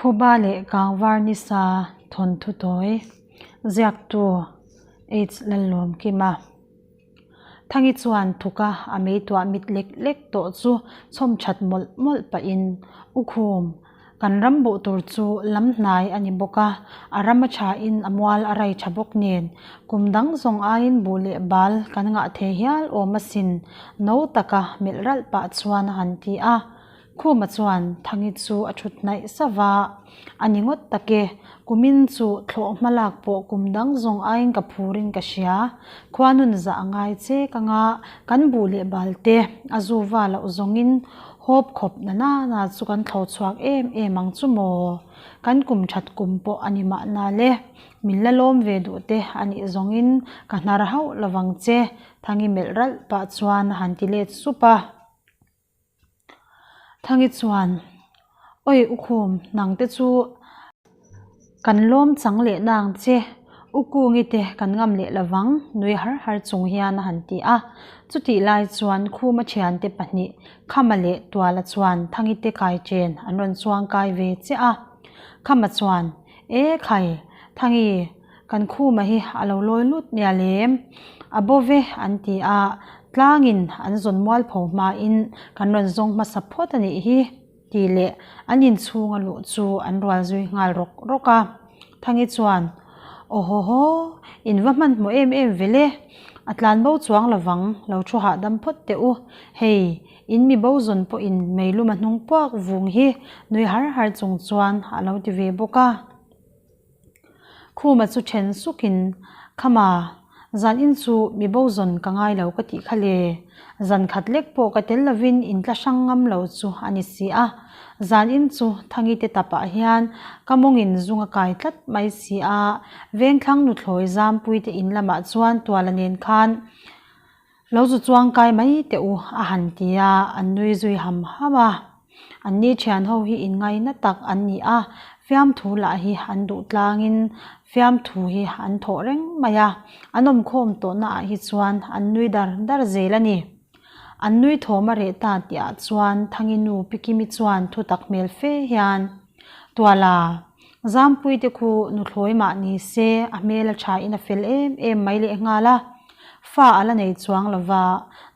Phuba leh Kangvar Nisa thawnthu tawi ziaktu H Lallawmkima Thangi chuan thuka a meituah mit lek lek tawh chu chhawm that mawlh mawlh pahin U Khum Kan ram buh tur chu lam hnai a ni bawk a, a ram a thain a mual a rai tha bawk nen. Kum dang zawng aiin buh leh bal kan ngah thei hial awm asin, no taka melh ralh pah chuan a han ti a. Khuma chuan Thangi chu a thut hnaih sauh a, A ni ngawt tak e, kumin chu thlawh hma lak pawh kum dang zawng aiin ka phurin ka hria. Khuanun zah a ngai che ka nga, kan buh leh bal te a zu va loh zawngin Hawp khawp na nana chu kan thlo chhuak em em ang chu maw? Kan kum that kum pawh a ni mahna le. Min la lawm ve duh te a nih zawngin ka hnar hauh lovang che, Thangi melh ralh pah chuan a han ti let sup a. Thangi chuan, Awi Ukhum, nang te chu Kan lawm chang leh nang che, U Kungi te kan ngam leh lovang, nui har har chung hian a han ti a. Chutih lai chuan Khuma thiante pahnih, Khama leh Tuala chuan Thangi te kai chen an rawn chuang kai ve chiah a. Khama chuan, E khai, Thangi, kan Khuma hi a lo lawi lut nia lem, a bo ve an ti a, tlangin an zawn mualpho hmain kan rawn zawng hmasa phawt a nih hi. Tih leh an inchhunga luh chu an rual zui nghal rawk rawk a. Thangi chuan, Aw haw haw, in va hmanhmawh em em ve le. A tlan bo chuang lovang, lo thu hahdam phawt teh u. Hei, in mi bo zawn pawhin meilum a hnung puak vung hi nui har har chung chuan a lo ti ve bawk a. Khuma chu then sukin, Khama, zan in chu mi bo zawn ka ngai lo ka tih kha le. Zan khat lek pawh ka tel lovin in tla hrang ngam lo chu a ni si a. Zan in chu Thangi te tapah hian ka mawngin zung a kai tlat mai si a. Vengthlang nuthlawi Zampui te in lamah chuan Tuala nen khan lo zu chuang kai mai teh u a han ti a, an nui zui ham ham a. An ni thian ho hi inngaina tak an ni a, fiamthu lah hi an duh tlangin fiamthu hi an thawh reng mai a, an awmkhawm tawhna ah hi chuan an nui dar dar zel a ni. An nui thawm a reh ta tih ah chuan Thangi nu Pi Kimi chuan thu tak hmel fe hian, Tuala, Zampui te khu nuthlawi mah ni se a hmel a tha in a fel em em mai leh nghal a, fa a la nei chuang lo va,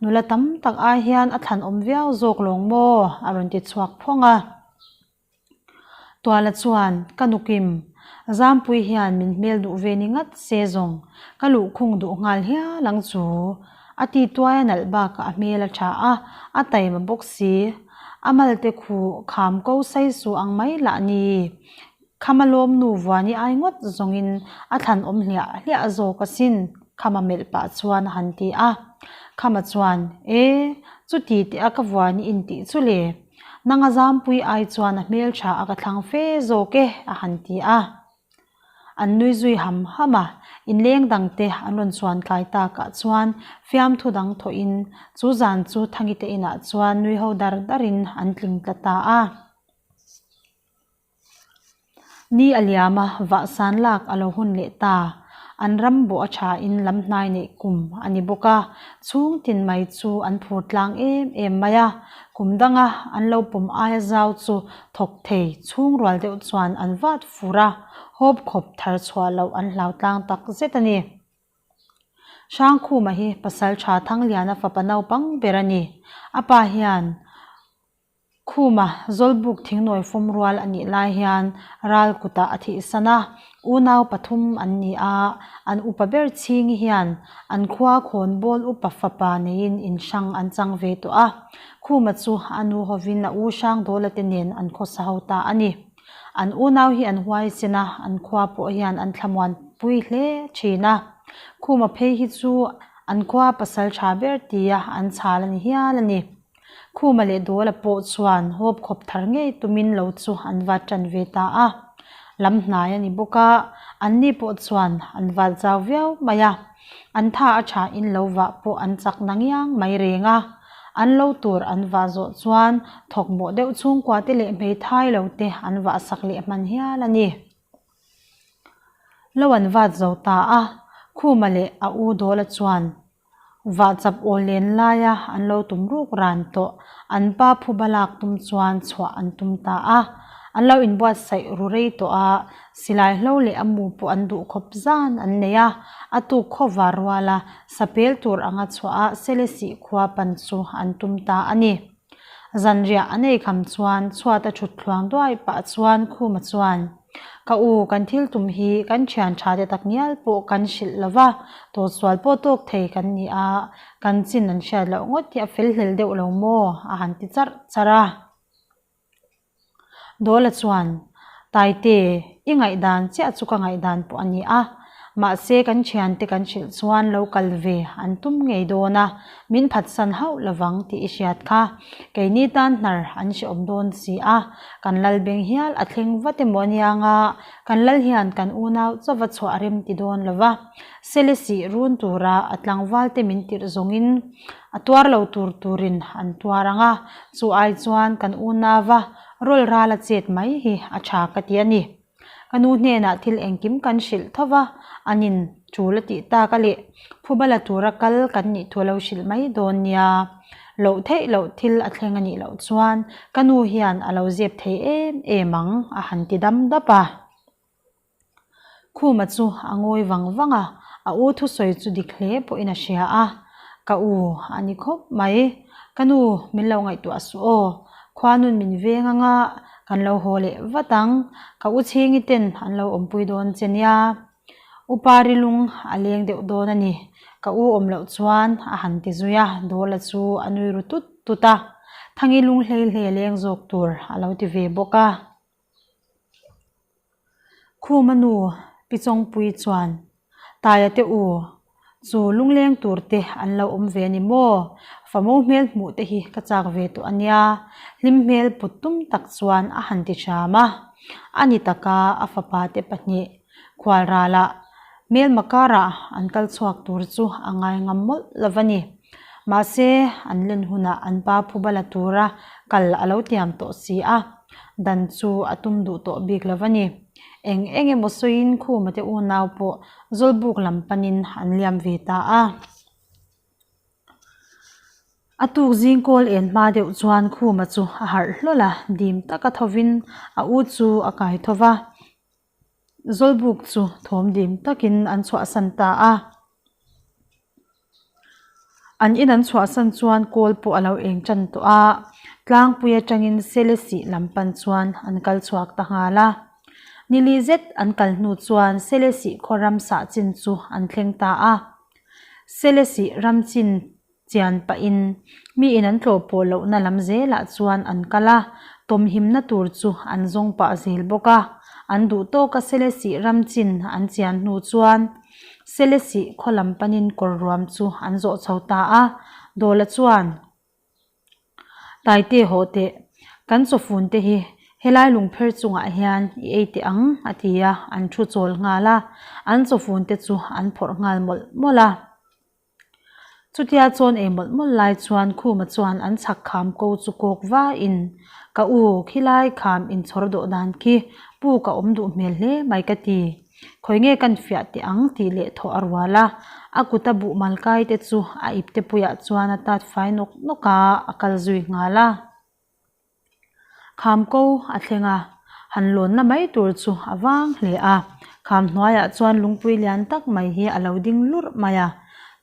nula tam tak ai hian a thlan awm viau zawk lawng maw? a rawn ti chhuak phawng a. Tuala chuan, Ka nukim, Zampui hian min hmel duh ve ni ngat se zawng, ka luhkhung duh nghal hial ang chu. A ti tuai a nalh bakah a hmel a tha a, a taima bawk si. A malte khu kham ko sai suh ang mai lah ni. Khama lawm nu vuani ai ngawt zawngin a thlan awm hliah hliah zawk asin, Khama melh pah chuan a han ti a. Khama chuan, E, chuti teh a ka vuani intih chu le. Nanga zampui ai chuan a hmeltha a ka thlang fe zawk e, a han ti a. An nui zui ham ham a, inleng dangte an rawn chuan kai takah chuan fiamthu dang thawhin chu zan chu Thangite inah chuan nui ho dar darin an tling tla ta a. Ni a liam a, vahsan lak a lo hun leh ta. An ram bawh a thain lam hnai neih kum a ni bawk a, chhung tin mai chu an phur tlang em em mai a. Kum danga an lo pawm aia zau chu thawk thei chhung rual deuh chuan an vat fur a, hawp khawp thar chhuah loh an hlau tlang tak zet a ni. Hrangkhuma hi pasal tha Thangliana fapa naupang ber a ni. A pa hian Khuma Zawlbuk thingnawi fawm rual a nih lai hian ral kutah a thihsan a, unau pathum an ni a, an upa ber chhingi hian an khua khawnbawl upa fapa neiin in hrang an chang ve tawh a. Khuma chu a nu hovin a u Hrangdawla te nen an khawsa ho ta a ni. An unau hi an huaisen a, an khua pawh hian an thlamuan pui hle thin a. Khuma phei hi chu an khua pasal tha ber tia an chhal a ni hial a ni. Khuma leh Dawla pawh chuan hawp khawp thar ngei tumin lo chu an vat tan ve ta a. Lam hnai a ni bawk a, anni pawh chuan an vat zau viau mai a. An tha a thain lo vah pawh an chak na ngiang mai reng a. An lo tur an vah zawh chuan thawkmawh deuh chhungkua te leh hmeithai lo te an vah sak leh hman hial a ni. Lo an vat zo ta a, Khuma leh a u Dawla chuan Vah chap awl len laia an lo tum ruk ran tawh, an pa phuba lak tum chuan chhuah an tum ta a. An lo inbuatsaih ru rei tawh a, silai hlo leh a mu pawh an duh khawp zan an nei a, a tuk khawvar ruala sapel tur anga chhuah a Selesih khua pan chu an tum ta a ni. Zanriah an ei kham chuan chhuat a thut thluang duai pah chuan Khuma chuan, Ka u, kan thil tum hi kan thian tha te tak ngial pawh kan hrilh lo va, tawhsual pawh tawk thei kan ni a, kan chin an hriat loh ngawt hi a fel hlel deuh lo maw? a han ti charh charh a. Dawla chuan, Taite, i ngaihdan chiah chu ka ngaihdan pawh a ni a. Mahse kan thiante kan hrilh chuan lo kal ve an tum ngei dawn a, min phatsan hauh lovang tih i hriat kha. Keini tan hnar an hreawm dawn si a, kan lal beng hial a thleng vat emaw a nia nga, kan lal hian kan unau chauva chhuah rem ti dawn lova. Selesih run tura a tlangval te min tirh zawngin A tuar lo tur turin an tuar ang a, chu ai chuan kan unauva rawl ral a chet mai hi a tha ka ti a ni. Ka nu hnenah thil engkim kan hrilh tho va, an in tul a tih tak a leh phuba la tura kal kan nih thu a lo hrilh mai dawn nia. Loh theih loh thil a thleng a nih loh chuan ka nu hian a lo zep thei em em ang a han ti dam dap a. Khuma chu a ngawi vang vang a, a u thusawi chu dik hle pawhin a hria a, Ka u a ni khawp mai, ka nu min lo ngaihtuah suh aw, khuanun min veng anga kan lo haw leh vat ang, ka u chhingi ten an lo awmpui dawn che nia, u Pari lung a leng deuh dawn a ni, ka u awm loh chuan a han ti zui a, Dawla chu a nui ru tut tut a, Thangi lung hlei hlei a leng zawk tur a lo ti ve bawk a. Khuma nu Pi Chawngpui chuan, Taia te u, chu lungleng tur te an lo awm ve a ni maw? Famo hmel hmuh te hi ka chak ve tawh a nia, hlim hmel put tum tak chuan a han ti hram a. A ni taka a fapa te pahnih khualralah hmelma karah an kal chhuak tur chu a ngai ngam mawlh lo va ni. Mahse, an len hunah an pa phuba la tura kal a lo tiam tawh si a, dan chu a tum duh tawh bik lo va ni. Eng eng emaw sawiin Khuma te unau pawh Zawlbuk lam panin an liam ve ta a. A tuk zing kawl en hma deuh chuan Khuma chu a harh hlawl a, dim taka thovin a u chu a kai tho va. Zawlbuk chu thawm dim takin an chhuahsan ta a. An in an chhuahsan chuan kawl pawh a lo eng tan tawh a, tlangpui atangin Selesih lam pan chuan an kal chhuak ta nghal a. Nili zet an kal hnu chuan Selesih khaw ram sah chin chu an thleng ta a. Selesih ram chin Chian pahin mi in an tlawh pawh lohna lam zelah chuan an kal a, tawmhimna tur chu an zawng pah zel bawk a. An duh tawka Selesih ram chin an chian hnu chuan Selesih khaw lam panin kawr ruam chu an zawh chho ta a. Dawla chuan, Taite hawh teh, kan chawfun te hi helai lungpher chungah hian i ei teh ang, a ti a, an thu chawl nghal a. An chawfun te chu an phawrh nghal mawlh mawlh a. Chutia chawn ei mawlh mawlh lai chuan Khuma chuan an chhak kham ko chu kawk vain, Ka u, khilai kham inchhawr dawh dan khi puk a awm duh hmel hle mai ka ti. Khawi nge kan fiah teh ang tih leh thawh a rual a. A kuta buh mal kai te chu a ipte puiah chuan a tat fai nawk nawk a, a kal zui nghal a. Kham ko a thleng a, han lawnna mai tur chu a vang hle a. Kham hnuaiah chuan lungpui lian tak mai hi a lo ding lurh mai a,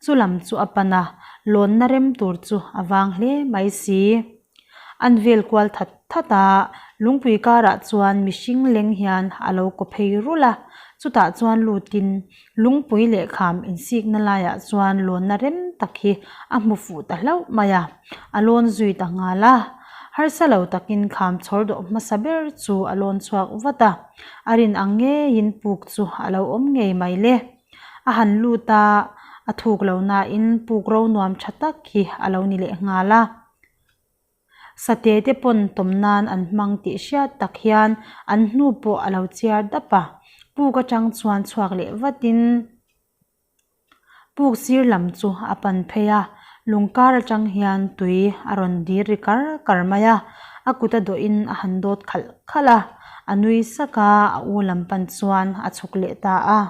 chu lam chu a pan a, lawnna rem tur chu a vang hle mai si. An vel kual that that a, lungpui karah chuan mihring leng hian a lo kaw phei rulh a, chutah chuan lutin Lungpui leh kham insikna laiah chuan lawnna rem tak hi a hmu fuh ta hlauh mai a, a lawn zui ta nghal a. Harsa lo takin kham chhawr dawh hmasa ber chu a lawn chhuak vat a, a rin ang ngeiin puk chu a lo awm ngei mai le. A han lut a, a thuk lo nain puk ro nuam tha tak hi a lo ni leh nghal a. Sate te pawn tawm nan an hmang tih hriat tak hian an hnu pawh a lo chiar dap a, puk atang chuan chhuak leh vatin puk sir lam chu a pan phei a, lung kar atang hian tui a rawn dir ri kar kar mai a, a kut a dawhin a han dawt khalh khalh a, a nui sak a, a u lam pan chuan a chhuk leh ta a.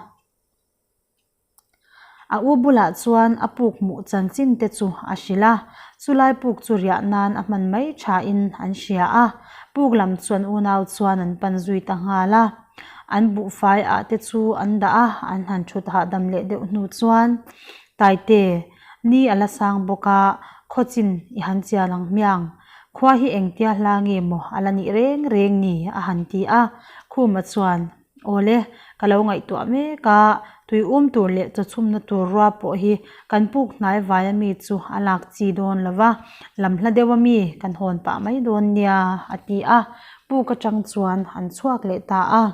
A u bulah chuan a puk hmuh chanchin te chu a hrilh a, chulai puk chu riah nan a hman mai thain an hria a, puk lam chu an unau chuan an pan zui ta nghal a. An buhfai ah te chu an dah a, an han thut hahdam leh deuh hnu chuan Taite, ni a la sang bawk a, khawchin i han chian ang hmiang. Khua hi engtia hla nge maw a la nih reng reng ni a han ti a, Khuma chuan Awle, ka lo ngaihtuah mek a, tui um tur leh chaw chhumna tur rua pawh hi kan puk hnai vai ami chu a lak chi dawn lo va, lam hla deuh ami kan hawn pah mai dawn nia, a ti a, puk atang chuan an chhuak leh ta a.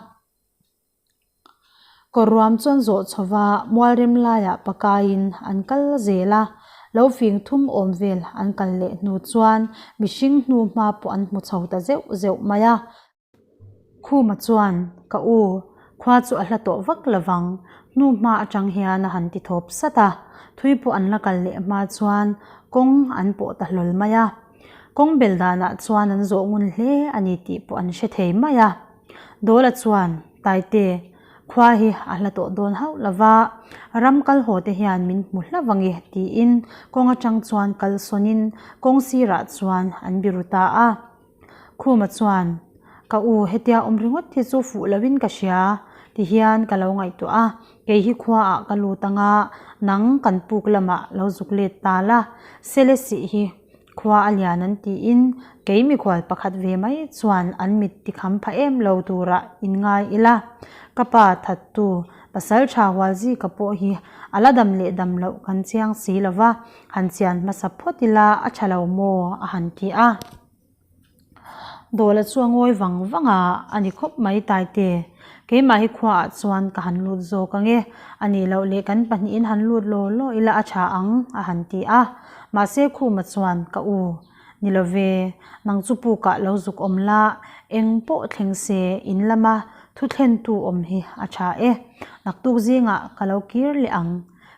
Kawr ruam chuan zawh chho va, mualrem laiah pakaiin an kal zel a, lo fing thum awm vel an kal leh hnu chuan mihring hnu hma pawh an hmu chho ta zeuh zeuh mai a. Khuma chuan, Ka u, khua chu a hla tawh vak lo vang, hnu hma atang hian a han ti thawp sat a, thui pawh an la kal leh hma chuan kawng an pawh ta hlawl mai a. Kawng bel danah chuan an zawh ngun hle a ni tih pawh an hre thei mai a. Dawla chuan, Taite, khua hi a hla tawh dawn hauh lo va, ram kal haw te hian min hmu hla vang e, tiin kawng atang chuan kal sawnin kawng sirah chuan an biru ta a. Khuma chuan, Ka u, hetia awm ringawt hi chu fuh loin ka hria, ti hian ka lo ngaihtuah a, kei hi khuaah ka lut anga nang kan puk lamah lo zuk let ta la, sele sih hi khua a lian an tiin kei mikhual pakhat ve mai chuan an mit tikham pha em lo turah in ngai ila, ka pa thattu pasal tha Hualzika pawh hi a la dam leh dam loh kan chiang si lova, han chian hmasa phawt ila a tha lo maw a han ti a. Dawla chu a ngawi vang vang a, a ni khawp mai Taite. Keimah hi khuaah chuan ka han lut zawk ang e, a nih loh leh kan pahnihin han lut law law ila a tha ang a han ti a. Mahse Khuma chuan ka u, ni lo ve, nang chu pukah lo zuk awm la, eng pawh thleng se in lama thu thlentu awm hi a tha e. Naktuk zingah ka lo kir leh ang.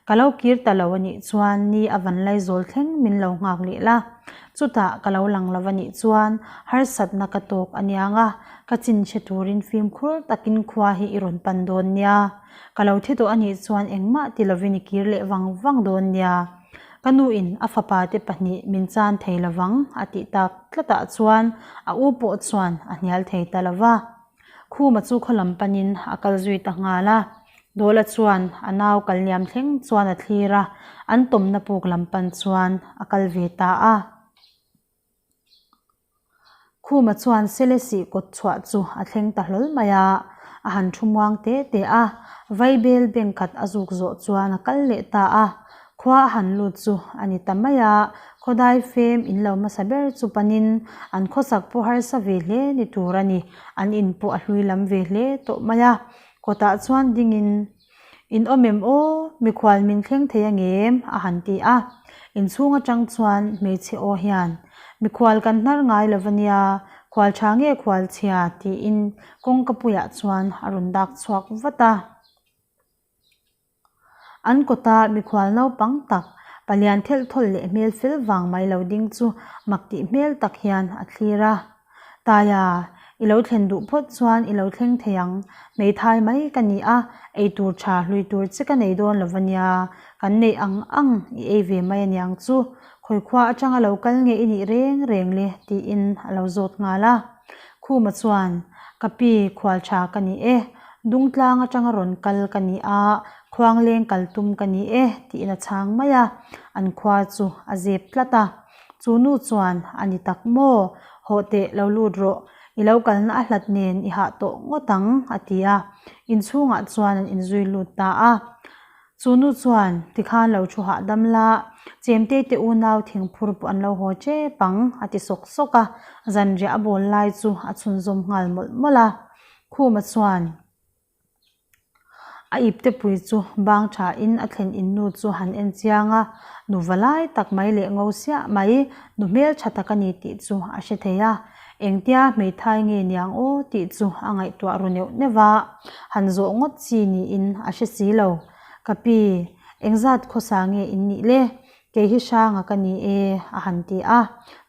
Ka lo kir ta lo a nih chuan ni a van laizawl thleng min lo nghak leh la. Chutah ka lo lang lo a nih chuan harsatna ka tawk a niang a, ka chin hre turin fimkhur takin khua hi i rawn pan dawn nia. Ka lo thi tawh a nih chuan engmah ti lovin i kir leh vang vang dawn nia. Ka nuin a fapa te pahnih min chan thei lovang a tih tak tlatah chuan a u pawh chuan a hnial thei ta lo va. Khuma chu khaw lam panin a kal zui ta nghal a, Dawla chuan a nau kal liam thleng chuan a thlir a, an tawmna puk lam pan chuan a kal ve ta a. Khuma chuan Selesih kawt chhuah chu a thleng ta hlawl mai a, a han thu muang te te a, Vaibel bank khat a zuk zawh chuan a kal leh ta a. Khua a han lut chu a ni ta mai a, khawdai fem in lo hmasa ber chu panin an khawsak pawh harsa ve hle ni tur a ni, an in pawh a hlui lam ve hle tawh mai a. Kawtah chuan dingin, In awm em aw, mikhual min thleng thei a ngem? a han ti a. Inchhung atang chuan hmeichhe aw hian, Mikhual kan hnar ngai lo va nia, khual tha nge khual chhia? tiin kawngka puiah chuan a rawn dak chhuak vat a. An kawta mikhual naupang tak, palian thelh thawlh leh hmel fel vang mai lo ding chu mak tih hmel tak hian a thlir a. Taia, i lo thlen duh phawt chuan i lo thleng thei ang. Hmeithai mai ka ni a, ei tur tha hlui tur che ka nei dawn lo va nia, kan neih ang ang i ei ve mai aniang chu. Khawikhua atanga lo kal nge i nih reng reng le? tiin a lo zawt nghal a. Khuma chuan, Ka pi, khual tha ka ni e. Dungtlang atanga rawn kal ka ni a, khuangleng kal tum ka ni e, tiin a chhang mai a. An khua chu a zep tlat a. Chu nu chuan, A ni tak maw? Hawh teh, lo lut rawh. I lo kalna a hlat nen i hah tawh ngawt ang, a ti a. Inchhungah chuan an inzui lut ta a. Chu nu chuan, Tikhan lo thu hahdam la, Chemte te unau thingphur pawh an lo haw tep ang, a ti sawk sawk a, zanriah a bawl lai chu a chhunzawm nghal mawlh mawlh a. Khuma chuan a ipte pui chu bang thain a thlen in nu chu han en chiang a, nu va lai tak mai leh ngo siah mai, nu hmeltha tak a ni tih chu a hre thei a. Engtia hmeithai nge niang aw tih chu a ngaihtuah ru neuh neuh a, han zawh ngawt chi niin a hre si lo. Ka pi, engzat khawsa nge in nih le? Kei hi hranga ka ni e, a han ti a.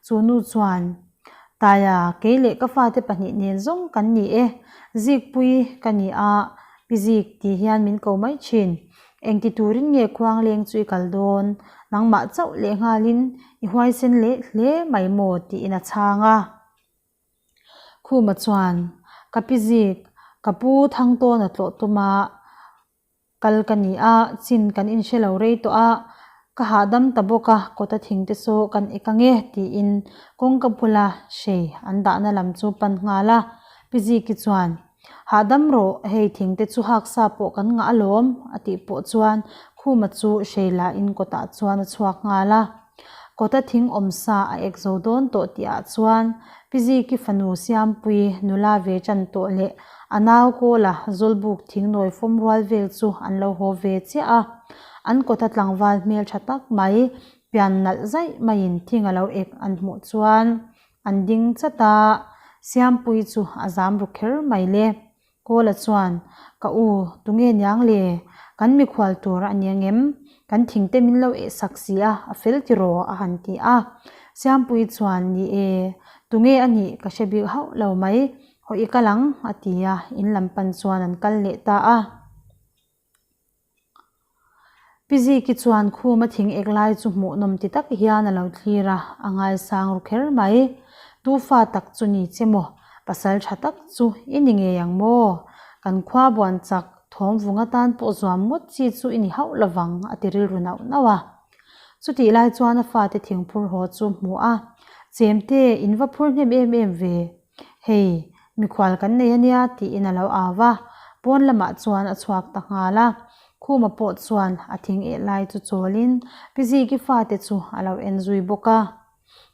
Chu nu chuan, Taia, kei leh ka fate pahnih nen zawng kan ni e. Zikpui ka ni a, Pi Zik tih hian min ko mai thin. Engti turin nge khuangleng chu i kal dawn? Nangmah chauh leh nghalin i huaisen leh hle mai maw? tiin a chhang a. Khuma chuan, Ka pi zik, ka pu Thangtawna tlawh tuma kal ka ni a, chin kan inhre lo rei tawh a, ka hahdam ta bawk a, kawta thing te saw kan ek ang e, tiin kawngka bula hrei an dahna lam chu pan nghal a. Pi Ziki chuan, Hahdam rawh, hei thing te chu haksa pawh kan ngah alawm, a tih pawh chuan Khuma chu hrei la in kawtah chuan a chhuak nghal a. Kawta thing awm sa a ek zo dawn tawh tih ah chuan Pi Ziki fanu Siampui nula ve tan tawh leh a nau Kawla Zawlbuk thing nawi fawm rual vel chu an lo haw ve chiah a. An kawta tlangval hmel tha tak mai pian nalh zaih maiin thing a lo ek an hmuh chuan an ding chat a, Siampui chu a zam ru kher mai le. Kawla chuan, Ka u, tunge niang le? Kan mikhual tur a ni angem? Kan thingte min lo eh sak si a, a fel tiraw? a han ti a. Siampuii chuan, Ni e, tunge a nih ka hre bik hauh lo mai, haw i kal ang, a ti a, in lam pan chuan an kal leh ta a. Pi Ziki chuan khuma thing ek lai chu hmuhnawm ti tak hian a lo thlir a, a ngaisang ru kher mai. Tu fa tak chu ni che maw? Pasal tha tak chu i ni ngei ang maw? Kan khua buan chak thawm vung atan pawh zuam ngawt chi chu i ni hauh lovang a ti rilru nauh nauh a. Chutih lai chuan a fate thingphur haw chu hmu a, Chemte, in va phur hnem em em ve. Hei, mikhual kan nei ania tiin a lo au va, pawn lamah chuan a chhuak ta nghal a. Khuma pawh chuan a thing eh lai chu chawlin Pi Ziki fate chu a lo en zui bawk a.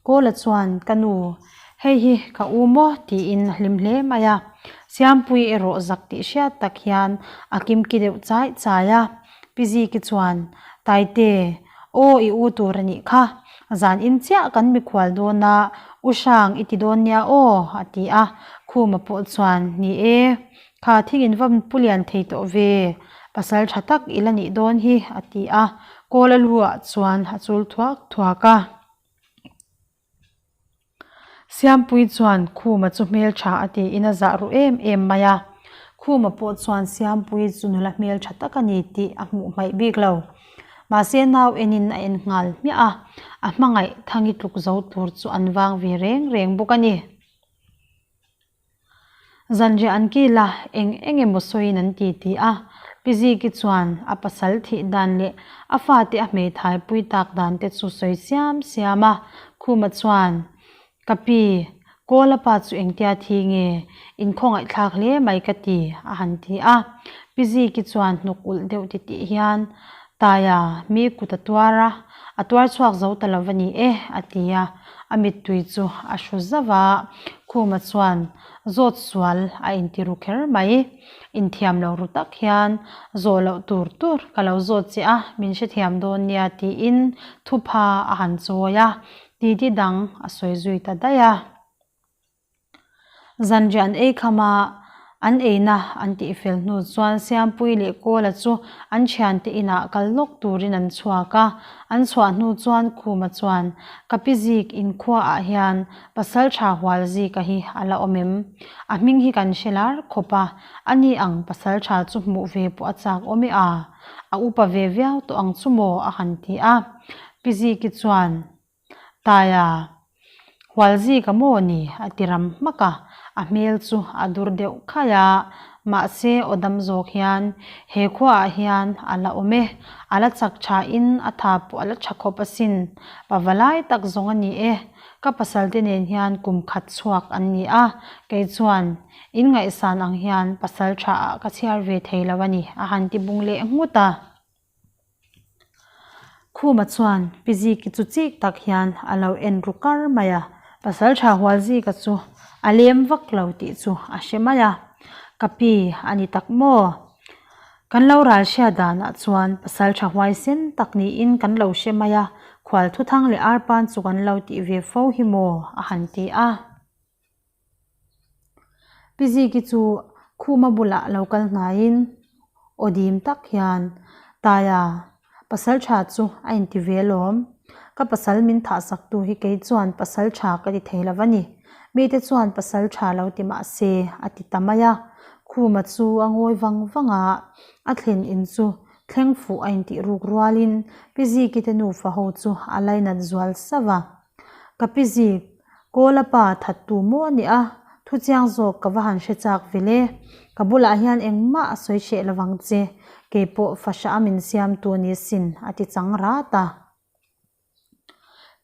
Kawla chuan, Ka nu, hei hi ka u maw? tiin a hlim hle mai a. Siampui erawh zak tih hriat tak hian a kimki deuh chai chai a. Pi Ziki chuan, Taite, aw i u tur a nih kha, zan in chiah kan mikhual dawn a, U Hrang i ti dawn nia aw, a ti a. Khuma pawh chuan, Ni e, kha thing in va pu lian thei tawh ve, pasal tha tak i la nih dawn hi, a ti a. Kawla lu ah chuan a chul thuak thuak a. Siampui chuan Khuma chu hmeltha a tiin a zah ru em em mai a. Khuma pawh chuan Siampui chu nula hmeltha tak a ni tih a hmuh hmaih bik lo. Mahse nau enin a en nghal hmiah a, a hmangaih thangi tluk zo tur chu an vang ve reng reng bawk a ni. Zanriah an kil a, eng eng emaw sawiin an ti ti a. Pi Ziki chuan a pasal thih dan leh a fate a hmeithai pui tak dan te chu sawi siam siam a. Khuma chuan, Ka pi, Kawla pa chu engtia thi nge? Inkhawngaihthlak hle mai ka ti, a han ti a. Pi Ziki chuan hnuk ulh deuh titih hian, Taia, mi kut a tuar a, a tuar chhuak zo ta lo va ni e, a ti a. A mittui chu a hru zauh a, Khuma chuan zawt sual a inti ru kher mai. Inthiam lo ru tak hian zawh loh tur tur ka lo zawt che a, min hrethiam dawn nia tiin thupha a han chawi a, titi dang a sawi zui ta daih a. Zanriah an ei kham a, an eina an tih fel hnu chuan Siampui leh Kawla chu an thiante inah kal lawk turin an chhuak a. An chhuah hnu chuan Khuma chuan, Ka pi zik inkhua ah hian pasal tha hual zika hi a la awm em? A hming hi kan hre lar khawp a, ani ang pasal tha chu hmuh ve pawh a chak awm e a, a upa ve viau tawh ang chu maw a han ti a. Pi Ziki chuan, Taia, Hualzika maw ni? a ti ram hmak a, a hmel chu a dur deuh khaih a, mahse aw dam zawk hian he khuaah hian a la awm e, a la chak thain a tha pawh a la tha khawp asin, pava lai tak zawng a ni e, ka pasal te nen hian kum khat chhuak an ni a, kei chuan in ngaihsan ang hian pasal tha ah ka chhiar ve thei lo a ni a han ti bung leh nghut a. Khuma chuan Pi Ziki chu chik tak hian a lo en ru kar mai a, Pasal tha hual Zika chu a lem vak lo tih chu a hre mai a, Ka pi a ni tak maw? Kan lo ral hriat danah chuan pasal tha huaisen tak niin kan lo hre mai a, khual thuthang leh arpan chu kan lo tih ve fo hi maw? a han ti a. Pi Ziki chu Khuma bulah lo kal hnaiin aw dim tak hian, Taia, pasal tha chu a inti ve alawm. Ka pasal min thah sak tu hi kei chuan pasal tha ka ti thei lo a ni. Mite chuan pasal tha lo ti mah se a ti ta mai a. Khuma chu a ngawi vang vang a, a thlen in chu. Thleng fuh a intih ruk rualin Pi Ziki te nufa ho chu a lainat zual sauh a. Ka Pi Zik, Kawla pa thattu maw a nih a, thu chiang zawk ka va han hre chak vel e. Ka bulah hian engmah a sawi hreh lovang che, keipawh fahrah a min siamtu a ni sin a ti chang rat a.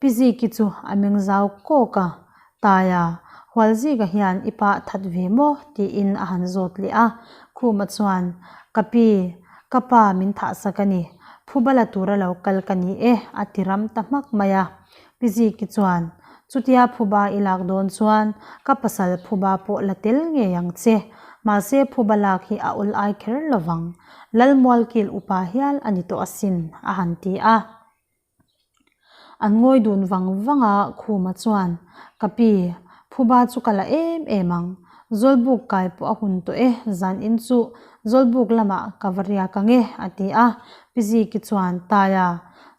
Pi Ziki chu a meng zau kawk a, Taia, Hualzika hian i pa that ve maw? tiin a han zawt leh a. Khuma chuan, Ka pi, ka pa min thahsak a ni, phuba la tura lo kal ka ni e, a ti ram ta hmak mai a. Pi Ziki chuan, Chutia phuba i lak dawn chuan ka pasal phuba pawh la tel ngei ang che, mahse phuba lak hi a awl ai kher lovang, Lalmualkil upa hial a ni tawh asin, a han ti a. An ngawi dun vang vang a, Khuma chuan, Ka pi, phuba chu ka la em em ang. Zawlbuk kai pawh a hun tawh e, zan in chu Zawlbuk lamah ka va riak ang e, a ti a. Pi Ziki chuan, Taia,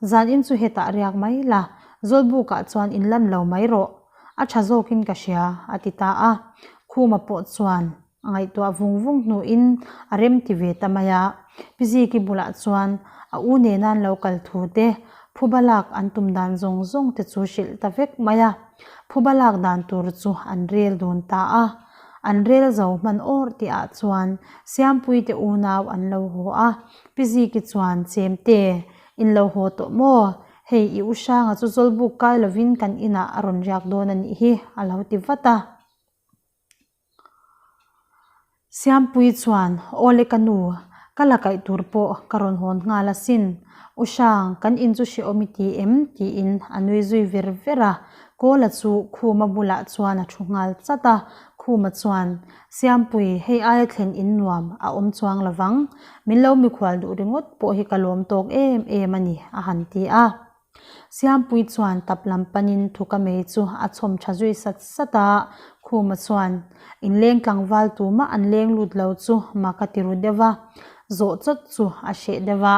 zan in chu hetah riak mai la, Zawlbukah chuan in lan lo mai rawh. A tha zawkin ka hria, a ti ta a. Khuma pawh chuan, A ngaihtuah vung vung hnuin a rem ti ve ta mai a. Pi Ziki bulah chuan a u nena an lo kal thu te, phuba lak an tum dan zawng zawng te chu hrilh ta vek mai a. Phuba lak dan tur chu an rel dun ta a. An rel zo hman awr tihah chuan Siampui te unau an lo haw a. Pi Ziki chuan, Chemte, in lo haw tawh maw? Hei i u Hranga chu Zawlbuk kai lovin kan inah a rawn riak dawn a nih hi, a lo ti vat a. Siampui chuan, Awle ka nu, ka la kaih tur pawh ka rawn hawn nghal asin. U Hrang, kan in chu hrehawm i ti em? tiin a nui zui ver ver a. Kawla chu Khuma bulah chuan a thu nghal chat a. Khuma chuan, Siampui, hei aia thlen in nuam a awm chuang lovang. Min lo mikhual duh ringawt pawh hi ka lawm tawk em em a ni, a han ti a. Siampui chuan tap lam panin thuka mei chu a chhawm tha zui sat sat a, Khuma chuan inleng tlangval tumah an leng lut lo chu mak a ti ru deuh a, zawh chawt chu a hreh deuh a.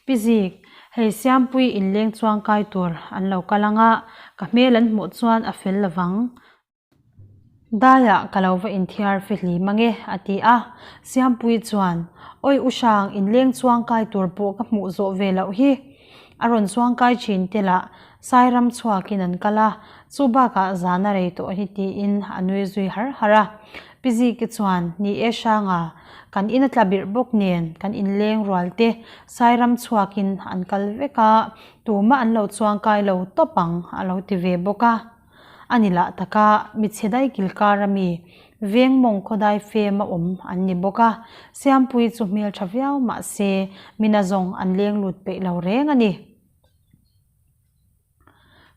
Pi Zik, hei Siampui inleng chuangkai tur an lo kal ang a, ka hmel an hmuh chuan a fel lovang. Daiah ka lo va inthiar fihlim ange, a ti a. Siampuii chuan, Awi U Hrang, inleng chuangkai tur pawh ka hmuh zawh ve loh hi. A rawn chuangkai thin te lah Sairam chhuakin an kal a, chu bakah zan a rei tawh hi tiin a nui zui har har a. Pi Ziki chuan, Ni e Hranga, kan in a tla birh bawk nen kan inleng rual te Sairam chhuakin an kal vek a, tumah an lo chuangkai lo tawp ang, a lo ti ve bawk a. A ni lah taka michhe dai kilkar a mi, veng mawng khawdai fem a awm an ni bawk a, Siampuii chu hmel tha viau mah se mina zawng an leng lut peih lo reng a ni.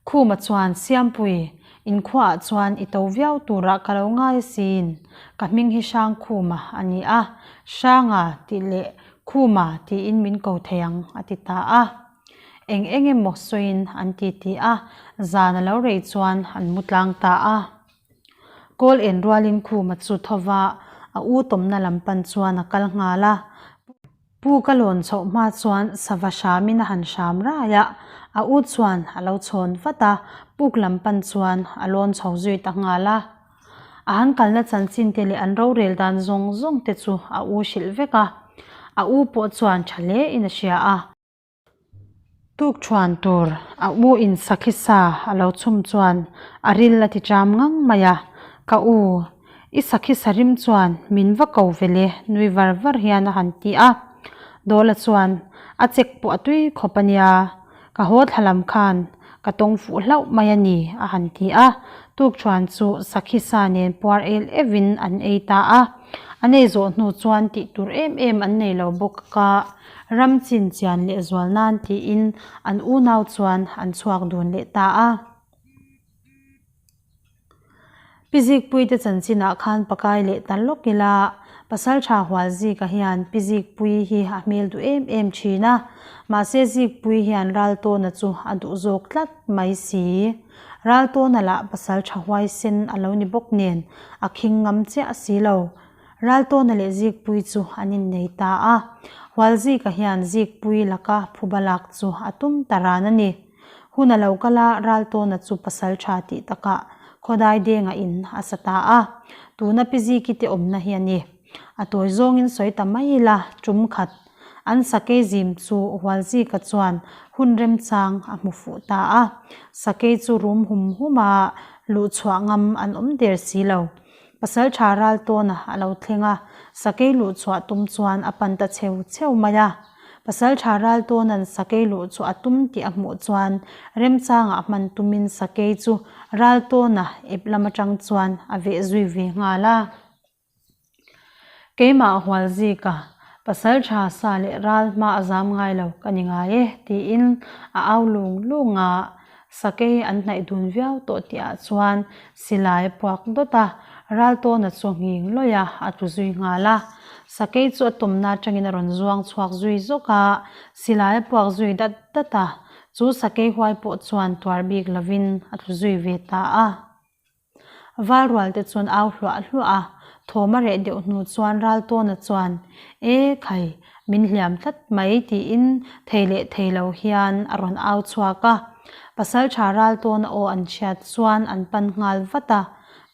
Khuma chuan, Siampui, inkhuaah chuan i to viau turah ka lo ngai asin, ka hming hi Hrangkhuma a ni a, Hranga tih leh Khuma tiin min ko thei ang, a ti ta a. Eng eng emaw sawiin an ti ti a, zan a lo rei chuan an mu tlang ta a. Kawl en rualin Khuma chu tho va, a u tawmna lam pan chuan a kal nghal a. Pu ka lawn chhoh hma chuan sava hramin a han hram rai a, a u chuan a lo chhawn vat a, puk lam pan chuan a lawn chho zui ta nghal a. A han kalna chanchin te leh an rorel dan zawng zawng te chu a u hrilh vek a, a u pawh chuan tha hle in a hria a. Tukṭhuan tur a u in sakhi sa a lo chhum chuan a ril a ti ṭam ngang mai a, Ka u, i sakhi sa rim chuan min va ko ve le nui var var hian a han ti a. Dawla chuan a chek pawh a tui khawp a nia, ka haw thla lam khan ka tawng fuh hlauh mai a ni a han ti a. Tukṭhuan chu sakhi sa nen puar el evin an ei ta a. An ei zawh hnu chuan tih tur em em an nei lo bawk a. Ram chin chian leh zual nan tiin an unau chuan an chhuak dun leh ta a. Pi Zikpuii te chanchinah khan pakai leh ta lawk ila, Pasaltha Hualzika hian Pi Zikpuii hi a hmel duh em em thin a, mahse Zikpuii hian Raltawna chu a duh zawk tlat mai si. Raltawna lah Pasaltha huaisen a lo ni bawk nen a khing ngam chiah si lo. Raltawna leh Zikpuii chu an innei ta a, Hualzika hian Zikpuii laka phuba lak chu a tum ta ran a ni. Hun a lo kal a, Raltawna chu pasal tha tih takah Khawdai denga in a sa ta a, tuna Pi Ziki te awmna hi a ni. A tawi zawngin sawi ta mai ila, tum khat. An sakei zim chu Hualzika chuan hun remchang a hmu fuh ta a. Sakei chu rum hum hum a, luhchhuah ngam an awm der si lo. Pasalṭha Raltawna a lo thleng a, sakei luhchhuah tum chuan a pan ta cheu cheu mai a. Pasalṭha Raltawna'n sakei luh chu a tum tih a hmuh chuan remchangah hman tumin sakei chu Raltawna ep lam aṭang chuan a veh zui ve nghal a. Keimah Hualzika, Pasalṭha sa leh ral hma a zam ngai lo ka ni ngai e, tiin a au lung lung a. Sakei an hnaih dun viau tawh tihah chuan silai a puak dawt a, Raltawna chu nghing lawih a, a tlu zui nghal a. Sakei chu a tumna atangin a rawn zuang chhuak zui zawk a, silai a puak zui dat dat a, chu sakei huai pawh chuan tuar bik lovin a tlu zui ve ta a. Valrual te chuan au hluah hluah a, thawm a reh deuh hnu chuan Raltawna chuan, E khai, min hliam tlat mai tiin thei leh thei lo hian a rawn au chhuak a. Pasaltha Raltawna aw an chhiat chuan an pan nghal vat a.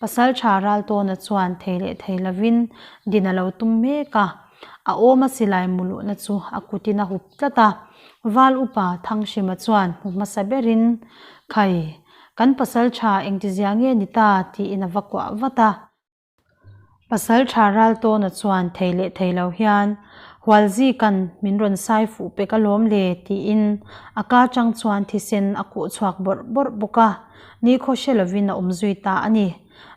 Pasaltha Raltawna chuan thei leh thei lovin din a lo tum mek a. A awma silai muluhna chu a kutin a hup tlat a. Val upa Thanghrima chuan hmu hmasa berin, Khai, Kan pasal tha engtizia nge ni ta? tiin a va kuah vat a. Pasal tha Raltawna chuan thei leh thei lo hian, Hualzika'n min rawn sai fuh pek alawm le tiin a ka chang chuan thisen a kuh chhuak bawrh bawrh bawk a, nikhaw hre lovin a awm zui ta a ni.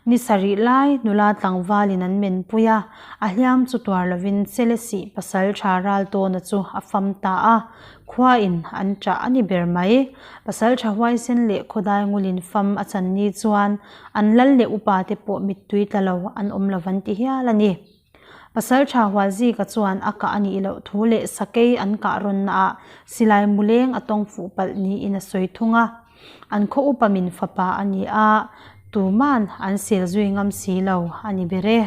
Ni sarih lai nula tlangvalin an menpui a, a hliam chu tuar lovin Selesih pasal tha Raltawna chu a fam ta a, khuain an ṭah a ni ber mai. Pasal tha huaisen leh khawdai ngulin fam a chan ni chuan an lal leh upa te pawh mittui tla lo an awm lo van ti hial a ni. Pasal tha Hualzika chuan a kah a nih loh thu leh sakei an kah rawnnaah silai muleng a tawng fuh palh niin a sawi thung a. An khaw upa min fapa a ni a, tuman an sel zui ngam si lo a ni ber e.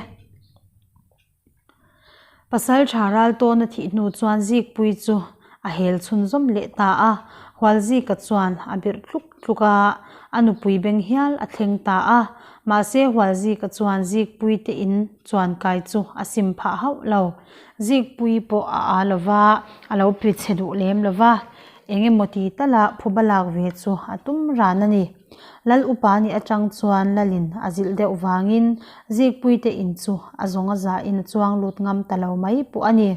Pasal tha Raltawna thih hnu chuan Zikpuii chu a hel chhunzawm leh ta a, Hualzika chuan a birh tluk tluk a, a nupui beng hial a thleng ta a. Mahse Hualzika chuan Zikpuii te in chuan kai chu a sim phah hauh lo. Zikpuii pawh a aa lo va, a lo pe chhe duh lem lo va, eng emaw ti tala phuba lak ve chu a tum ran a ni. Lal upa nih atang chuan Lalin a zilh deuh vangin Zikpuii te in chu a zawng a zahin a chuang lut ngam ta lo mai pawh a ni.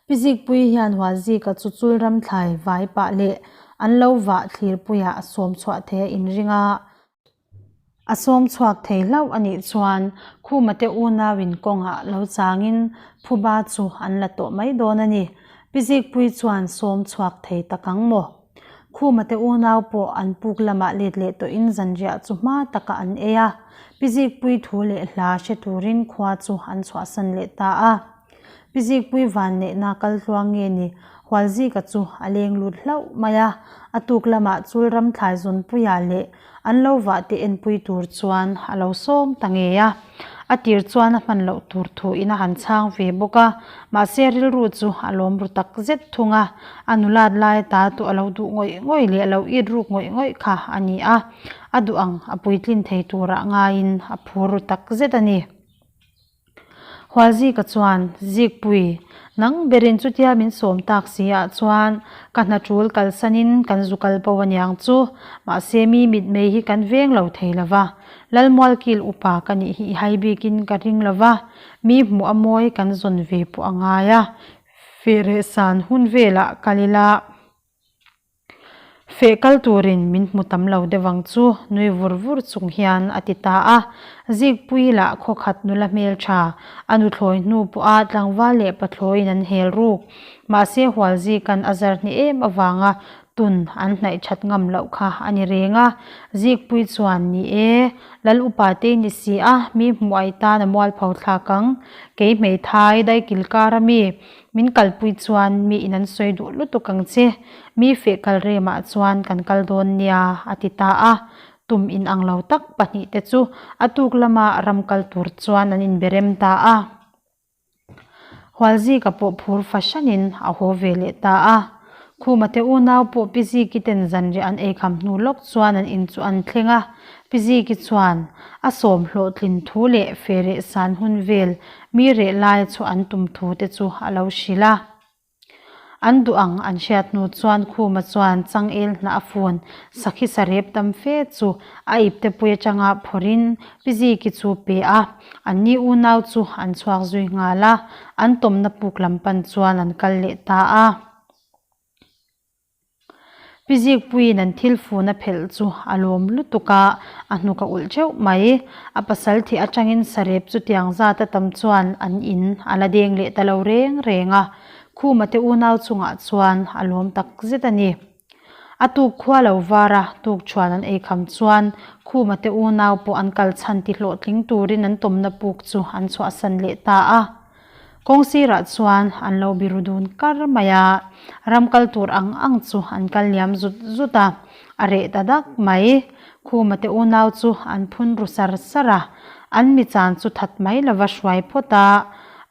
Pi Zikpuii hian Hualzika chu chul ram thlai vai pah leh an lo vah thlirpuiah a sawm chhuah thei a inring a. A sawm chhuak thei hlauh a nih chuan Khuma te unauin kawngah lo changin phuba chu an la tawh mai dawn a ni. Pi Zikpuii chuan sawm chhuak thei tak ang maw? Khuma te unau pawh an puk lamah let leh tawhin zanriah chu hma takah an ei a. Pi Zikpuii thu leh hla hre turin khua chu an chhuahsan leh ta a. Pi Zikpui vanneihna kal tluang nge ni? Hualzika chu a leng lut hlauh mai a, a tuk lamah chul ram thlai zawnpuia leh an lo vah te enpui tur chuan a lo sawm ta ngei a. A tir chuan a hman loh tur thu in a han chhang ve bawk a, mahse rilru chu a lawm ru tak zet thung a, a nulat lai ata tu a lo duh ngawih ngawih leh a lo it ruk ngawih ngawih kha a ni a, a duh ang a puitlin thei turah ngaiin a phur ru tak zet a ni. Hualzika chuan, Zikpui, nang berin chutia min sawm tak si ah chuan ka hna tul kalsanin kan zu kal bo aniang chu, mahse mi mitmei hi kan veng lo thei lo va, Lalmualkil upa ka nih hi i hai bikin ka ring lo va, mi hmuh a mawi kan zawn ve pawh a ngai a, fehreh san hun velah kal ila. Feh kal turin min hmu tam lo deuh ang chu, nui vur vur chung hian a ti ta a. Zikpui lah khawkhat nula hmeltha, a nuthlawi hnu pawha tlangval leh pathlawiin an hel ruk. Mahse Hualzika'n a zar hni em avanga tun an hnaih that ngam loh kha a ni reng a. Zikpui chuan, Ni e, Lal upa te i ni si a, mi hmuh ai tan a mualpho thlak ang. Kei hmeithai daikil kar a mi, Min kalpui chuan mi in an sawi duh lutuk ang che, mi feh kal remah chuan kan kal dawn nia, a ti ta a. Tum in ang lo tak pahnihte chu a tuk lama ram kal tur chuan an inbe rem ta a. Hualzika pawh phur fahranin a haw ve leh ta a. Khuma te unau pawh Pi Ziki ten zanriah an eikham hnu lawk chuan an in chu an thleng a, Pi Ziki chuan a sawm hlawhtlin thu leh fereh san hun vel mi reh laia chu an tum thu te chu a lo hrilh a. An duh ang an hriat hnu chuan Khuma chuan changel hnah a fun sakhi sarep tam fe chu a iptepui atanga phawrhin Pi Ziki chu pe a, anni unau chu an chhuak zui nghal a, an tawmna puk lam pan chuan an kal leh ta a. Pi Zikpuiin an thil fun a phelh chu a lawm lutuk a, a hnuk a ulh theuh mai. A pasal thih atangin sarep chutiang zat a tam chuan an in a la deng leh ta lo reng reng a, Khuma te unau chungah chuan a lawm tak zet a ni. A tuk khua lo var a, tuk chuan an eikham chuan Khuma te unau pawh an kal chhan ti hlawhtling turin an tawmna puk chu an chhuahsan leh ta a. Kawng sirah chuan an lo biru dun kar mai a, ram kal tur ang ang chu an kal liam zut zut a, a reh ta dak mai. Khuma te unau chu an phun ru sar sar a, an mi chan chu that mai lova hruai phawt a,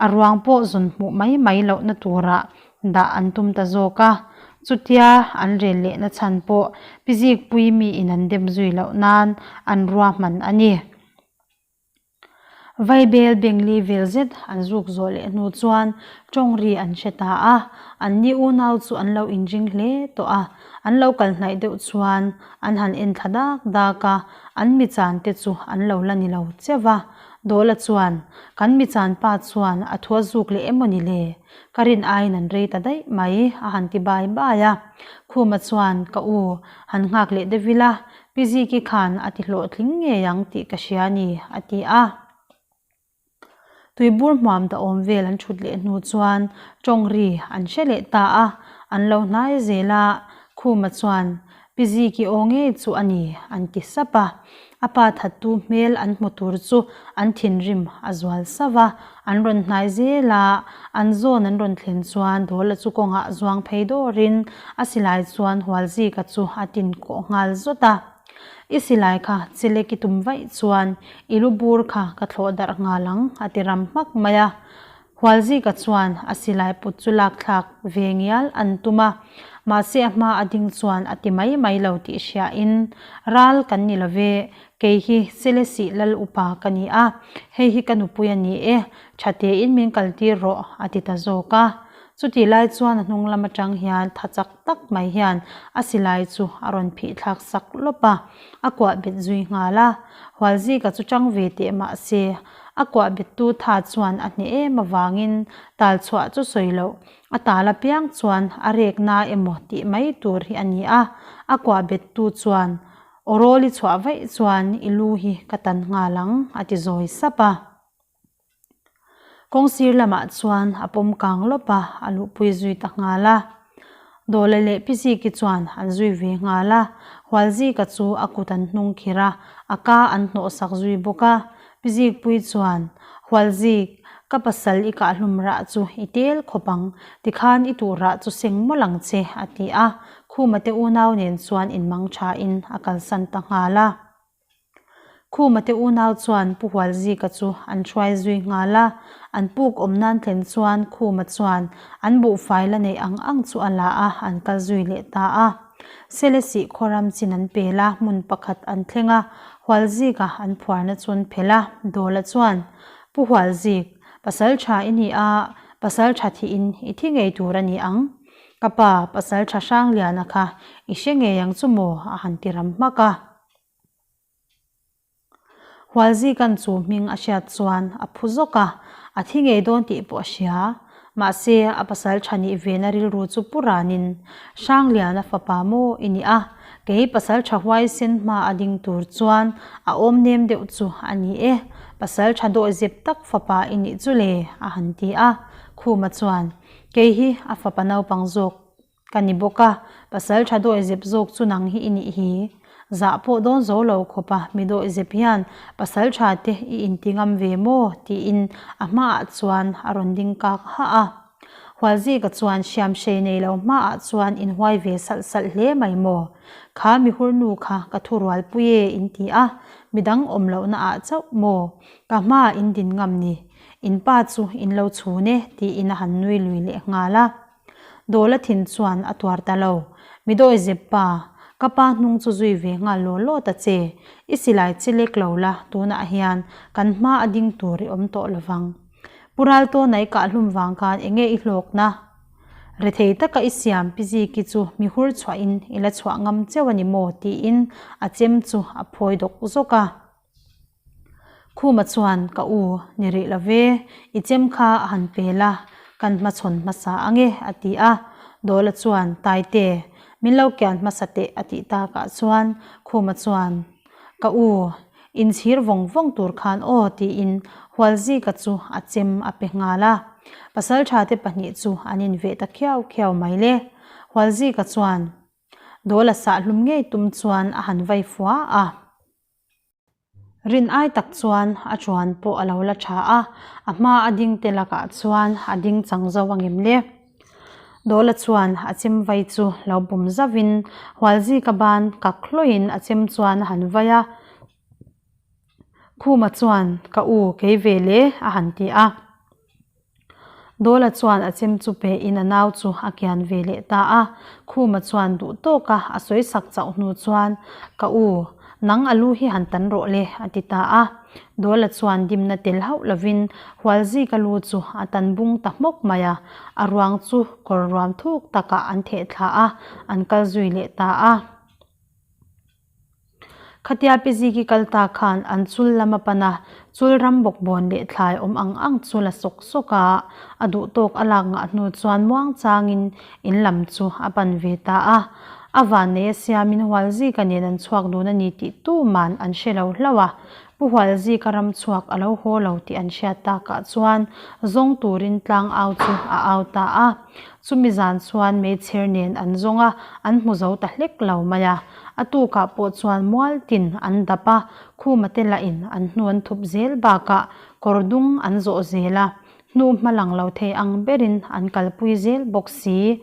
a ruang pawh zun hmuh mai mai lohna turah dah an tum ta zawk a. Chutia an rel lehna chhan pawh Pi Zikpui miin an dem zui loh nan an ruahman a ni. Vaibel bengli vel zet an zuk zawh leh hnu chuan tawng ri an hre ta a, anni unau chu an lo inring hle tawh a, an lo kal hnaih deuh chuan an han en thla dak dak a, an mi chan te chu an lo la ni lo cheuh va. Dawla chuan, Kan mi chan pa chuan a thu a zuk leh emaw ni le? Ka rin aiin an rei ta daih mai, a han ti bai bai a. Khuma chuan, Ka u, han nghak leh deuh ila, Pi Ziki khan a ti hlawhtling ngei ang tih ka hria a ni, a ti a. Tuibur hmuam ta awm vel an thut leh hnu chuan tawng ri an hre leh ta a, an lo hnai zel a, Khuma chuan Pi Ziki aw ngei chu a ni, an ti sap a. A pa thattu hmel an hmu tur chu an thinrim a zual sauh a, an rawn hnai zel a, an zawn an rawn thlen chuan Dawla chu kawngah zuang phei dawrin a silai chuan Hualzika chu a tin kawh nghal zawt a. I silai kha chelek i tum vaih chuan i lu bur kha ka thlawh darh nghal ang, a ti ram hmak mai a. Hualzika chuan a silai put chu lak thlak ve ngial an tum a, mahse a hma a ding chuan a ti mai mai lo tih hriain, Ral kan ni lo ve, kei hi Selesih lal upa ka ni a, hei hi ka nupui a ni e, tha tein min kaltir rawh, a ti ta zawk a. Chutih lai chuan a hnung lam atang hian tha chak tak mai hian a silai chu a rawn phih thlak sak lawp a, a kuah bet zui nghal a. Hualzika chu chang ve teh mahse, A kuah bettu tha chuan a hneh em avangin tal chhuah chu sawi loh, a tal apiang chuan a rekna emaw tih mai tur hi a ni a. A kuah bettu chuan, Aw rawl i chhuah vaih chuan i lu hi ka tan nghal ang, a ti zawi sap a. Kawng sir lamah chuan a pawm kang lawp a, a luhpui zui ta nghal a. Dawla leh Pi Ziki chuan an zui ve nghal a, Hualzika chu a kut an hnung khir a, a ka an hnawhsak zui bawk a. Pi Zikpui chuan, Hualzik, ka pasal i kahhlum rah chu i tel khawp ang, tikhan i tuh rah chu seng mawlh ang che, a ti a. Khuma te unau nen chuan inmang thain a kalsan ta nghal a. Khuma te unau chuan Pu Hualzika chu an hruai zui nghal a, an puk awm nan thlen chuan Khuma chuan an buhfai la neih ang ang chu a la a, an kal zui leh ta a. Selesih khawram chin an pel a, hmun pakhat an thleng a, Hualzika an phuarna chu an phelh a, Dawla chuan, Pu Hualzik, pasal tha i ni a, pasal tha thihin i thi ngei tur a ni ang. Ka pa, pasal tha Hrangliana kha i hre ngei ang chu maw? a han ti ram hmak a. Hualzikan chu hming a hriat chuan a phu zawk a, a thi ngei dawn tih pawh a hria. Mahse, a pasal tha nih vena rilru chu pu ranin, Hrangliana fapa maw i ni a, kei pasal tha huaisen hma a ding tur chuan a awm nem deuh chu a ni e, pasal tha dawihzep tak fapa i nih chu le, a han ti a. Khuma chuan, Kei hi a fapa naupang zawk Ka ni bawk a, pasal tha dawi zep zawk chu nang hi i nih hi. Zah pawh dawn zo lo khawp a, mi dawi zep hian pasal tha te i inti ngam ve maw? tiin a hmaah chuan a rawn ding kak hah a. Hualzika chuan hriamhrei nei lo hmaah chuan inhuai ve salh salh hle mai maw? Kha mihurnu kha ka thurualpui e inti a, midang awm lohna ah chauh maw? Ka hmaah in din ngam ni? In pa chu in lo chhun e tiin a han nui lui leh nghal a. Dawla thin chuan a tuar ta lo. Mi dawi zep pa, ka pa hnung chu zui ve nghal law law ta che. I silai chi lek lo la, tunah hian kan hma a ding tur i awm tawh lo vang. Pu Raltawna i kah hlum vang khan enge i hlawkna? Rethei taka i siam pi Ziki chu mi hur chhuahin i la chhuah ngam cheu a ni maw? tiin a chem chu a phawi dawk zawk a. Khuma chuan, Ka u, ni rih lo ve, i chem kha a han pel a, kan hmachhawn hmasa ang e, a ti a. Dawla chuan, Taite, min lo kian hmasa teh, a tih takah chuan Khuma chuan, Ka u, inchhir vawng vawng tur khan aw, tiin Hualzika chu a chem a pe nghal a. Pasalṭhate pahnih chu an inveh ta khiau khiau mai le. Hualzika chuan Dawla sahhlum ngei tum chuan a han vai fua a. Rin ai tak chuan a chuan pawh a lo la tha a, a hma a ding te lakah chuan a ding chang zo a ngem le. Dawla chuan a chem vai chu lo bum zauhin Hualzika ban kak hlawhin a chem chuan a han vai a, Khuma chuan ka u kei ve le a han ti a. Dawla chuan a chem chu pe in a nau chu a kian ve leh ta a. Khuma chuan duh tawk a, a sawi sak chauh hnu chuan, Ka u, nang a lu hi han tan rawh le, a ti ta a. Dawla chuan dimna tel hauh lovin Hualzika lu chu a tan bung ta hmawk mai a. A ruang chu kawr ruam thuk takah an theh thla a, an kal zui leh ta a. Khatia pi Ziki kal ta khan an chul lam a pan a, chul ram bawk bawn leh thlai awm ang ang chu la sawk sawk a, a duh tawk a lak ngah hnu chuan muang changin in lam chu a pan ve ta a. A vannei a siamin Hualzika nen an chhuak dun a ni tih tuman an hre lo hlauh a, Pu Hualzika ram chhuak a lo haw lo tih an hriat takah chuan zawng turin tlang au chu a au ta a. Chumi zan chuan meichher nen an zawng a, an hmu zo ta hlek lo mai a. A tukah pawh chuan mual tin an dap a, khuma te lahin an hnu an thup zel bakah kawr dung an zawh zel a, hnu hma lang lo thei ang berin an kalpui zel bawk si.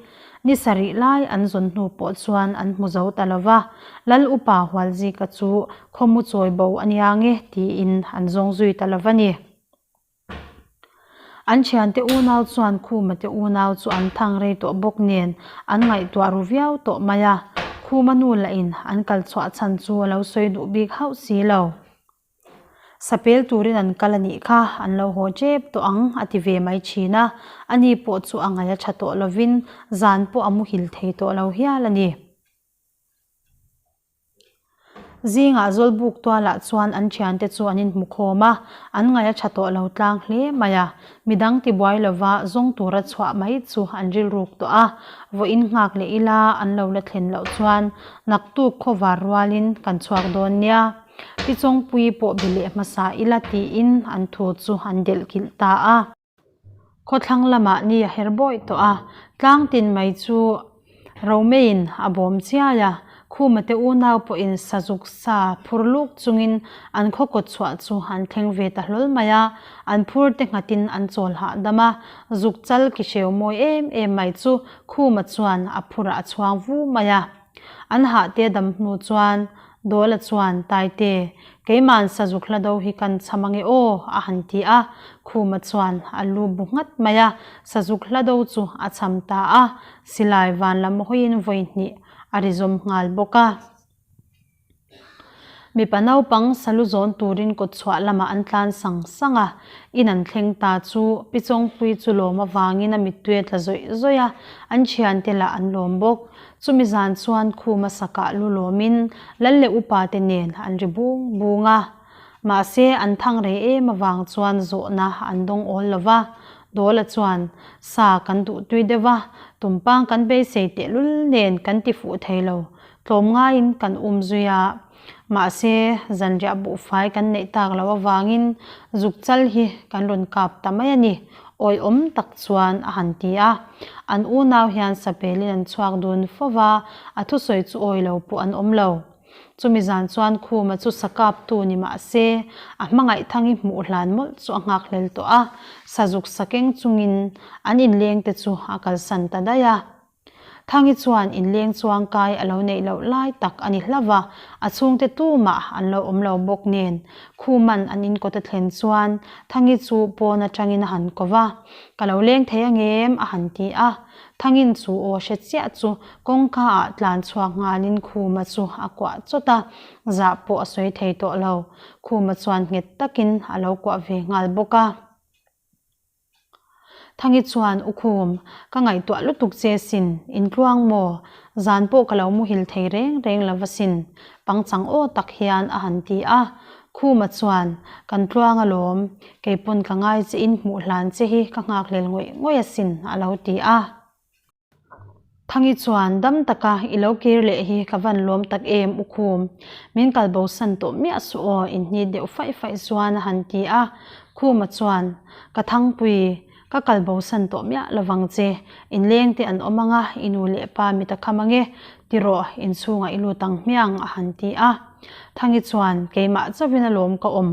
Ni sarih lai an zawn hnu pawh chuan an hmu zo ta lo va, Lal upa Hualzika chu khawmu chawi bo a nia nge tiin an zawng zui ta lo va ni. An thiante unau chuan Khuma te unau chu an thang rei tawh bawk nen an ngaihtuah ru viau tawh mai a, Khuma nu lahin an kal chhuah chhan chu a lo sawi duh bik hauh si lo. Sapel turin an kal a nih kha, an lo haw tep tawh ang a ti ve mai thin a, ani pawh chu a ngaih a tha tawh lovin zan pawh a muhil thei tawh lo hial a ni. Zingah Zawlbuk tualah chuan an thiante chu an inhmu khawm a, an ngaih a tha tawh lo tlang hle mai a. Midang tibuai lova zawng tura chhuah mai chu an rilruk tawh a, vawiin nghak leh ila an lo la thlen loh chuan naktuk khawvar rualin kan chhuak dawn nia. Pi Chawngpuii pawh be leh hmasa ila tiin an thu chu an delh kilh ta a. Khawthlang lamah ni a her bawih tawh a, tlang tin mai chu Romeiin a bawm chiai a, Khuma te unau pawhin sazuk sa phur luk chungin an khaw kawt chhuah chu an thleng ve ta hlawl mai a, an phur te nghatin an chawl hahdam a, zuk chal ki hreu mawi em em mai chu Khuma chuan a phurah a chhuang vu mai a. An hah te dam hnu chuan Dawla chuan, Taite, keima'n sazuk hla do hi kan cham ange aw, a han ti a. Khuma chuan a lu bu nghat mai a, sazuk hla do chu a cham ta a, silai van lam hawiin vawi hnih a ri zawm nghal bawk a. Mipa naupang salu zawn turin kawtchhuah lamah an tlan sang sang a, in an thleng ta chu Pi Chawngpuii chu lawm avangin a mittui a tla zawih zawih a, an thiante lah an lawm bawk. Chumi zan chuan khuma sakah lu lawmin lal leh upa te nen an ri bung bung a. Mahse, an thang rei em avang chuan zawhna an dawng awl lo va. Dawla chuan, Sa kan duh tui deuh a, tumpang kan beisei tehlul nen kan ti fuh thei lo, tlawm ngaiin kan um zui a. Mahse, zanriah buhfai kan neih tak loh avangin zuk chal hi kan rawn kap ta mai a ni, awihawm tak chuan a han ti a. An unau hian sapelin an chhuak dun fo va, a thusawi chu awi lo pawh an awm lo. Chumi zan chuan Khuma chu sa kaptu ni mah se, a hmangaih thangi hmuh hlan mawlh chu a nghakhlel tawh a, sazuk sakeng chungin an inlengte chu a kalsan ta daih a. Thangi chuan inleng chuang kai a lo neih loh lai tak a ni hlauh va, a chhungte tumah an lo awm lo bawk nen. Khuman an inkawt a thlen chuan Thangi chu pawn atangin a han ko va, Ka lo leng thei angem? a han ti a. Thangin chu aw hre chiah chu kawngka ah tlan chhuak nghalin Khuma chu a kuah chawt a, zah pawh a sawi thei tawh lo. Khuma chuan nghet takin a lo kuah ve nghal bawk a. Thangi chuan, U Khum, ka ngaihtuah lutuk che sin, in tluang maw? Zan pawh ka lo muhil thei reng reng lo va sin, pangchang aw tak hian a han ti a. Khuma chuan, Kan tluang alawm, kei pawn ka ngai che in hmuh hlan che hi ka nghakhlel ngawih ngawih asin, a lo ti a. Thangi chuan, Dam taka i lo kir leh hi ka van lawm tak em, U Khum. Min kal bosan tawh miah suh aw, inhnit deuh faih faih chuan a han ti a. Khuma chuan, Ka Thangpui, ka kal bosan tawh miah lovang che. Inleng te an awm anga, i nu leh pa mit a kham ange, ti rawh, inchhungah i lut ang hmiang, a han ti a. Thangi chuan, Keimah chauhin alawm ka awm.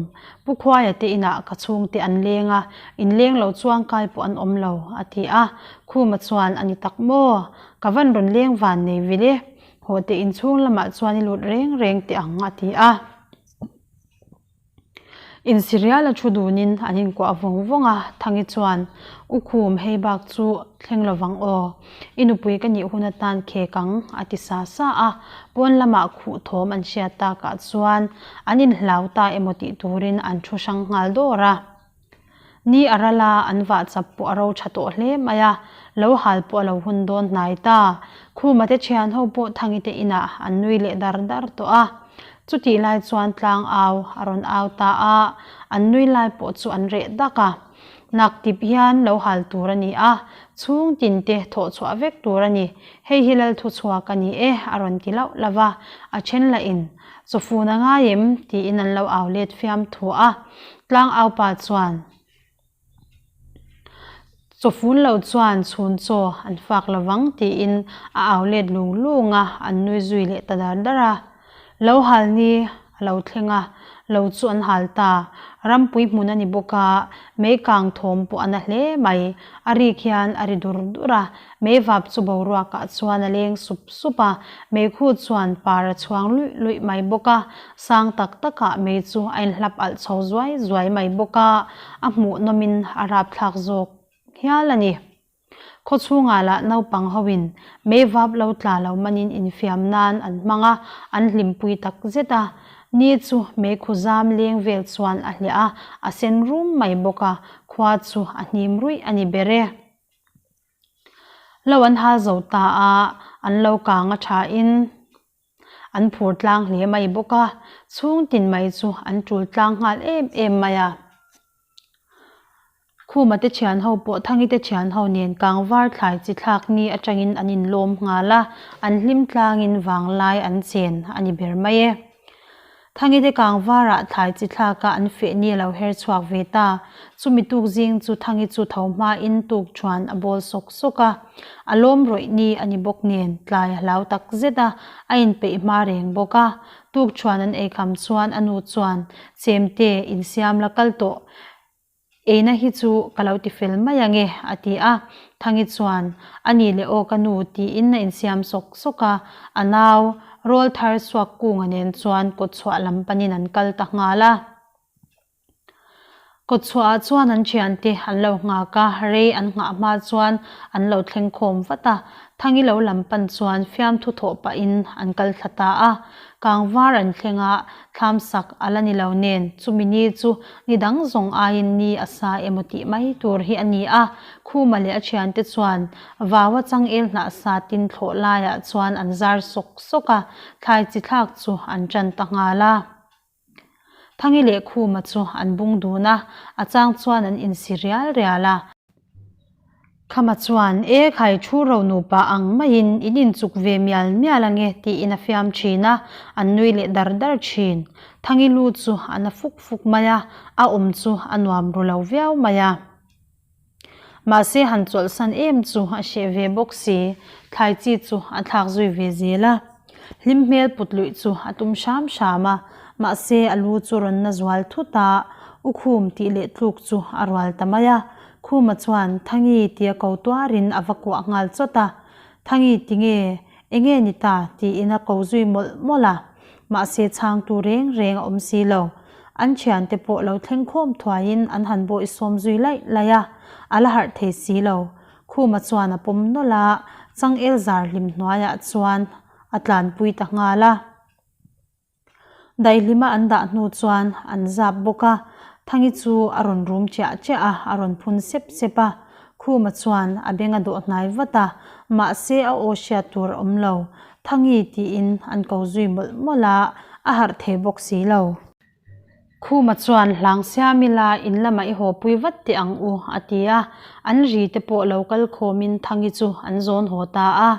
Pu Khuaia te inah ka chhungte an leng a, inleng lo chuang kai pawh an awm lo, a ti a. Khuma chuan, A ni tak maw? Ka van rawn leng van nei vil e. Haw teh inchhung lamah chuan i lut reng reng teh ang, a ti a. Insirial a thu dunin an inkuah vawng vawng a, Thangi chuan, U Khum, hei bak chu thleng lovang aw. I nupui ka nih hun atan khek ang, a ti sa sa a. Pawn lamah khuh thawm an hriat takah chuan an inhlau ta emaw tih turin an thu hrang nghal dawr a. Ni a ral a, an vah chap pawh a ro tha tawh hle mai a, lo hal pawh a lo hun dawn hnai ta. Khuma te thian ho pawh Thangi te inah an nui leh dar dar tawh a. Chutih lai chuan tlang au a rawn au ta a, an nui lai pawh chu an reh dak a. Nak tip hian lo hal tur a ni a, chhung tin te thawh chhuah vek tur a ni. Hei hi lal thu chhuak a ni e, a rawn ti lauh lauh a. A then lah in, Chawfun a ngai em? tiin an lo au let fiam thu a. Tlang au pa chuan, Chawfun lo chuan chhun chaw an fak lovang tiin a au let lung lung a, an nui zui leh ta dar dar a. Lo hal ni a lo thleng a, lo chu an hal ta. Rampui hmun a ni bawk a, mei kang thawm pawh a na hle mai. A rik hian a ri dur dur a, mei vap chu boruakah chuan a leng sup sup a, meikhu chuan par a chhuang luih luih mai bawk a, sang tak takah mei chu a inhlap alh chho zuai zuai mai bawk a, a hmuhnawmin a rapthlak zawk hial a ni. Khaw chhungah lah naupang hoin mei vap lo tla lo manin infiam nan an hmang a, an hlimpui tak zet a. Ni chu meikhu zam leng vel chuan a hliah a, a sen rum mai bawk a, khua chu a hnim ruih a ni ber e. Lo an hal zo ta a, an lo kang a thain an phur tlang hle mai bawk a, chhung tin mai chu an tul tlang nghal em em mai a. Khuma te thian ho pawh Thangi te thian ho nen kangvar thlai chi thlak ni atangin an inlawm nghal a, an hlim tlangin vanglai an chen a ni ber mai e. Thangi te kangvarah thlai chi thlaka an feh ni a lo her chhuak ve ta. Chumi tuk zing chu Thangi chu tho hmain tuk chuan a bawl sawk sawk a. A lawm rawih ni a ni bawk nen tlai a hlau tak zet a, a inpeih hma reng bawk a. Tuk chuan an eikham chuan a nu chuan, Chemte, insiam la kal tawh. Eina hi chu ka lo ti fel mai ange, a ti a. Thangi chuan, A ni leh aw ka nu, tiin a insiam sawk sawk a. A nau, rawl thar suak kunga nen chuan kawtchhuah lam panin an kal ta nghal a. Kawtchhuahah chuan an thiante an lo nghak a, rei an nghah hma chuan an lo thleng khawm vat a. Thangi lo lam pan chuan fiamthu thawh pahin an kal thla ta a. Kangvar an thleng a, thlam sak a la ni lo nen, chumi ni chu ni dang zawng aiin ni a sa emaw tih mai tur hi a ni a. Khuma leh a thiante chuan vaua changel hnah satin thlawh laiah chuan an zar sawk sawk a, thlai chi thlak chu an tan ta nghal a. Thangi leh Khuma chu an bung dun a, a chang chuan an insi rial rial a. Khama chuan, E khai thu ro nupa ang maiin in inchuk ve mial mial ange tiin a fiam thin a, an nui leh dar dar thin. Thangi lu chu a na fuk fuk mai a, a awm chu a nuam ru lo viau mai a. Mahse han chawlhsan em chu a hreh ve bawk si, thlai chi chu a thlak zui ve zel a. Hlim hmel put luih chu a tum hram hram a, mahse a lu chu rawn na zual thut a, U Khum tih leh tluk chu a rual ta mai a. Khuma chuan Thangi tia ko tuarin a va kuah nghal chawt a. Thangi tinge, enge ni ta? tiin a ko zui mawlh mawlh a. Mahse chhangtu reng reng a awm si lo. An thiante pawh lo thleng khawm thuaiin an han bawih sawm zui laih laih a, a la harh thei si lo. Khuma chuan a pawm nawlh a, changel zar hlim hnuaiah chuan a tlanpui ta nghal a. Daihlima an dah hnu chuan an zap bawk a, Thangi chu a rawn rum chiah chiah a, a rawn phun sep sep a. Khuma chuan a beng a dawh hnai vat a, mahse a aw hriat tur a awm lo. Thangi tiin an ko zui mawlh mawlh a, a harh thei bawk si lo. Khuma chuan hlang siam ila in lamah i haw pui vat teh ang u a ti a, an ri te pawh lo kal khawmin Thangi chu an zawn haw ta a.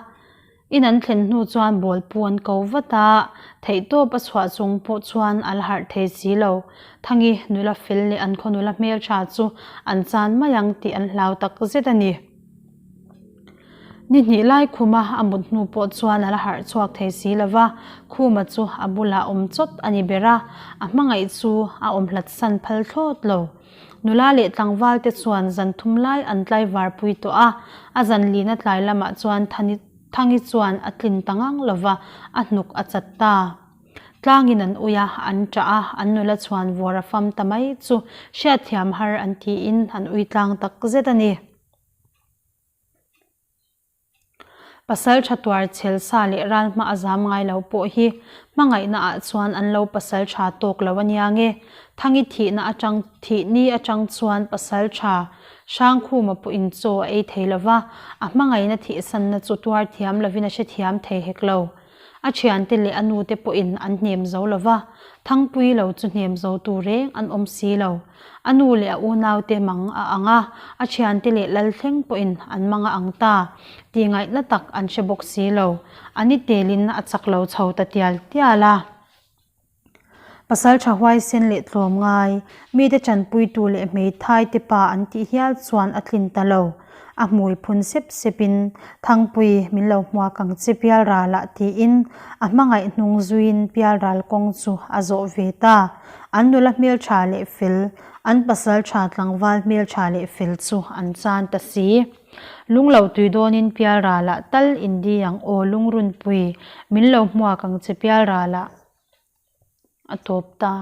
In an thlen hnu chuan bawlpu an ko vat a, theihtawp a chhuah chung pawh chuan a la harh thei si lo. Thangi nula fel leh an khaw nula hmeltha chu an chan mai ang tih an hlau tak zet a ni. Ni hnih lai khuma a mut hnu pawh chuan a la harh chhuak thei si lo va, Khuma chu a bulah awm chawt a ni ber a, a hmangaih chu a awm hlat san phal thlawt lo. Nula leh tlangval te chuan zan thum lai an tlaivar pui tawh a, a zan lina tlai lamah chuan Thani Thangi chuan a tlin ta ngang lo va, a hnuk a chat ta. Tlangin an ui a, an ṭah a, an nula chhuan vawr a fam ta mai chu hriatthiam har an tiin an ui tlang tak zet a ni. Pasal tha tuar chhel sa leh ral hma a zam ngai lo pawh hi hmangaihna ah chuan an lo pasal tha tawk lo a nia nge. Thangi thihna atang thih ni atang chuan pasal tha Hrangkhuma pawhin chaw a ei thei lo va, a hmangaihna thihsanna chu tuar thiam lovin a hrethiam thei hek lo. A thiante leh a nute pawhin an hnem zo lo va, Thangpui lo chu hnem zo tu reng an awm si lo. A nu leh a unaute mang a ang a, a thiante leh Lalthleng pawhin an mang a ang ta tih ngaihna tak an hre bawk si lo. A ni telin a chak lo chho ta tial tial a. Pasal tha huaisen leh tlawm ngai, mite tanpuitu leh hmeithai te pa an tih hial chuan a tlin ta lo. A hmui phun sep sepin, Thangpui, min lo hmuak ang che Pialralah tiin a hmangaih hnung zuiin Pialral kawng chu a zawh ve ta. An nula hmeltha leh fel, an pasal tha tlangval hmeltha leh fel chu an chan ta si. Lung lo tui dawnin Pialralah tal indi ang aw Lungrunpui, min lo hmuak ang che Pialralah a tawp ta.